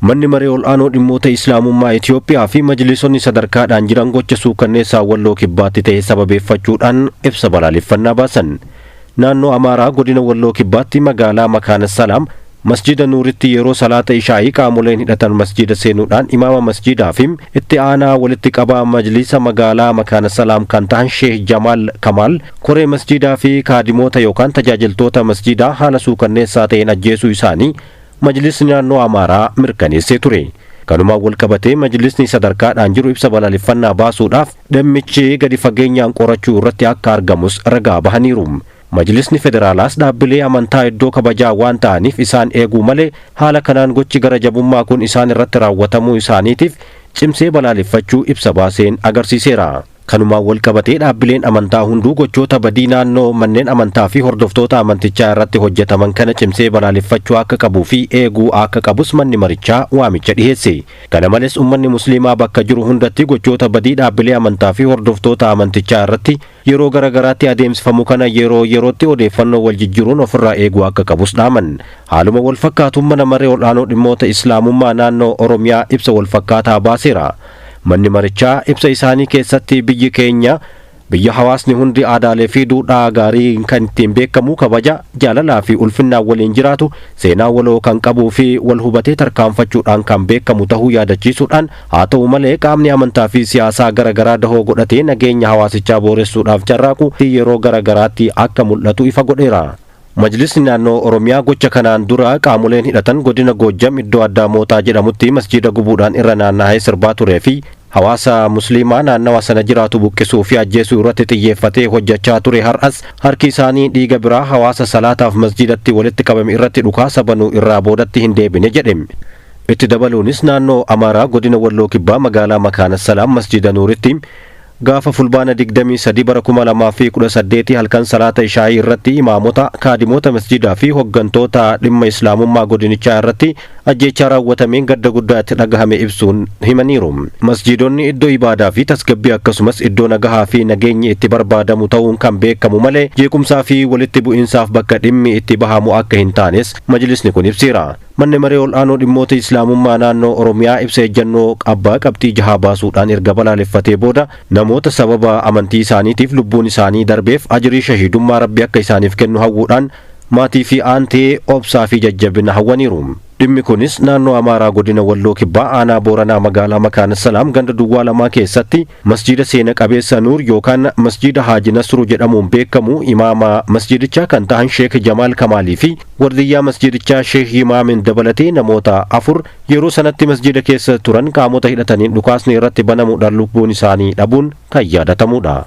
Manni maree ol'aanoo dhimmoota Islaamummaa Itoophiyaa fi majlisonni sadarkaadhaan jiran gocha suukanneessaa Walloo Kibbaatti ta'e sababeeffachuudhaan ibsa balaaleffannaa baasan. Naannoo Amaaraa godina Walloo Kibbaatti magaalaa Makaana Salaam masjida Nuuritti yeroo salaata ishaa'ii qaamoleen hidhatan masjida seenuudhaan imaama masjidaa fi itti aanaa walitti qabaa majlisa magaalaa Makaana Salaam kan ta'an Sheeh Jamaal Kamaal koree masjidaa fi kaadimoota yookaan tajaajiltoota masjidaa haala suukanneessaa ta'een ajjeesuu isaanii majlisni naannoo Amaaraa mirkaneessee ture. Kanumaan wal qabatee majlisni sadarkaadhaan jiru ibsa balaaleffannaa baasuudhaaf dhimmichi gadi fageenyaan qorachuu irratti akka argamus ragaa bahaniiru. Majlisni federaalaas dhaabbilee amantaa iddoo kabajaa waan ta'aniif isaan eeguu malee haala kanaan gochi gara jabummaa kun isaan irratti raawwatamuu isaaniitiif cimsee balaaleffachuu ibsa baaseen agarsiiseera. Kanumaan wal qabatee dhaabbileen amantaa hunduu gochoota badii naannoo manneen amantaa fi hordoftoota amantichaa irratti hojjetaman kana cimsee balaaleffachuu akka qabuu fi eeguu akka qabus manni marichaa waamicha dhiheesse. Kana malees uummanni musliimaa bakka jiru hundatti gochoota badii dhaabbilee amantaa fi hordoftoota amantichaa irratti yeroo garagaraatti adeemsifamu kana yeroo yerootti odeeffannoo wal jijjiiruun ofirraa eeguu akka qabus dhaaman. Haaluma wal fakkaatuun mana maree ol'aanoo dhimmoota Islaamummaa naannoo Oromiyaa ibsa wal fakkaataa baaseera. Manni marichaa ibsa isaanii keessatti biyyi keenya biyya hawaasni hundi aadaalee fi duudhaa gaarii kan ittiin beekamu kabaja jaalalaa fi ulfinnaan waliin jiraatu seenaa waloo kan qabuu fi wal hubatee tarkaanfachuudhaan kan beekamu ta'uu yaadachiisuudhaan haa ta'u malee qaamni amantaa fi siyaasaa garaagaraa dahoo godhatee nageenya hawaasichaa booressuudhaaf carraaqu yeroo garaagaraatti akka mul'atu ifa godheera. Majlisni naannoo Oromiyaa gocha kanaan dura qaamoleen hidhatan godina Goojjam iddoo addaa Mooxaa jedhamutti masjiida gubuudhaan irra naanna'ee sirbaa turee fi hawaasa musliimaa naannawa sana jiraatu buqqisuu fi ajjeesuu irratti xiyyeeffatee hojjechaa ture har'as harki isaanii dhiiga biraa hawaasa salaataaf masjiidatti walitti qabame irratti dhukaasa banuu irraa boodatti hin deebine jedhe. Itti dabaluunis naannoo Amaaraa godina Walloo Kibbaa magaalaa Makaana Salaam masjiida Nuuritti gaafa fulbaana 23 bara 2018 halkan salaata ishaayii irratti imaamota kaadimoota masjidaa fi hoggantoota dhimma islaamummaa godinichaa irratti ajjeechaa raawwatameen gadda guddaa itti dhagahame ibsuun himaniiru. Masjidonni iddoo ibaadaa fi tasgabbii akkasumas iddoo nagahaa fi nageenyi itti barbaadamu ta'uun kan beekamu malee jeequmsaa fi walitti bu'iinsaaf bakka dhimmi itti bahamu akka hin taanes majlisni kun ibseera. Manni maree ol'aanoo dhimmoota Islaamummaa naannoo Oromiyaa ibsa ejjennoo abbaa qabxii jahaa baasuudhaan erga balaaleffatee booda namoota sababa amantii isaaniitiif lubbuun isaanii darbeef ajirii shahiidummaa Rabbi akka isaaniif kennu hawwuudhaan maatii fi aantee obsaa fi jajjabina hawwaniiru. Dhimmi kunis naannoo Amaaraa godina Walloo Kibbaa aanaa Booranaa magaalaa Makaana Salaam ganda duwwaa lamaa keessatti masjiida seena qabeessa Nuur yookaan masjiida Haaji Nasruu jedhamuun beekamu imaama masjidichaa kan ta'an Sheek Jamaal Kamaalii fi wardiyyaa masjidichaa Sheek Himaamin dabalatee namoota 4 yeroo sanatti masjida keessa turan qaamota hidhataniin dhukaasni irratti banamuudhaan lubbuun isaanii dhabuun kan yaadatamudha.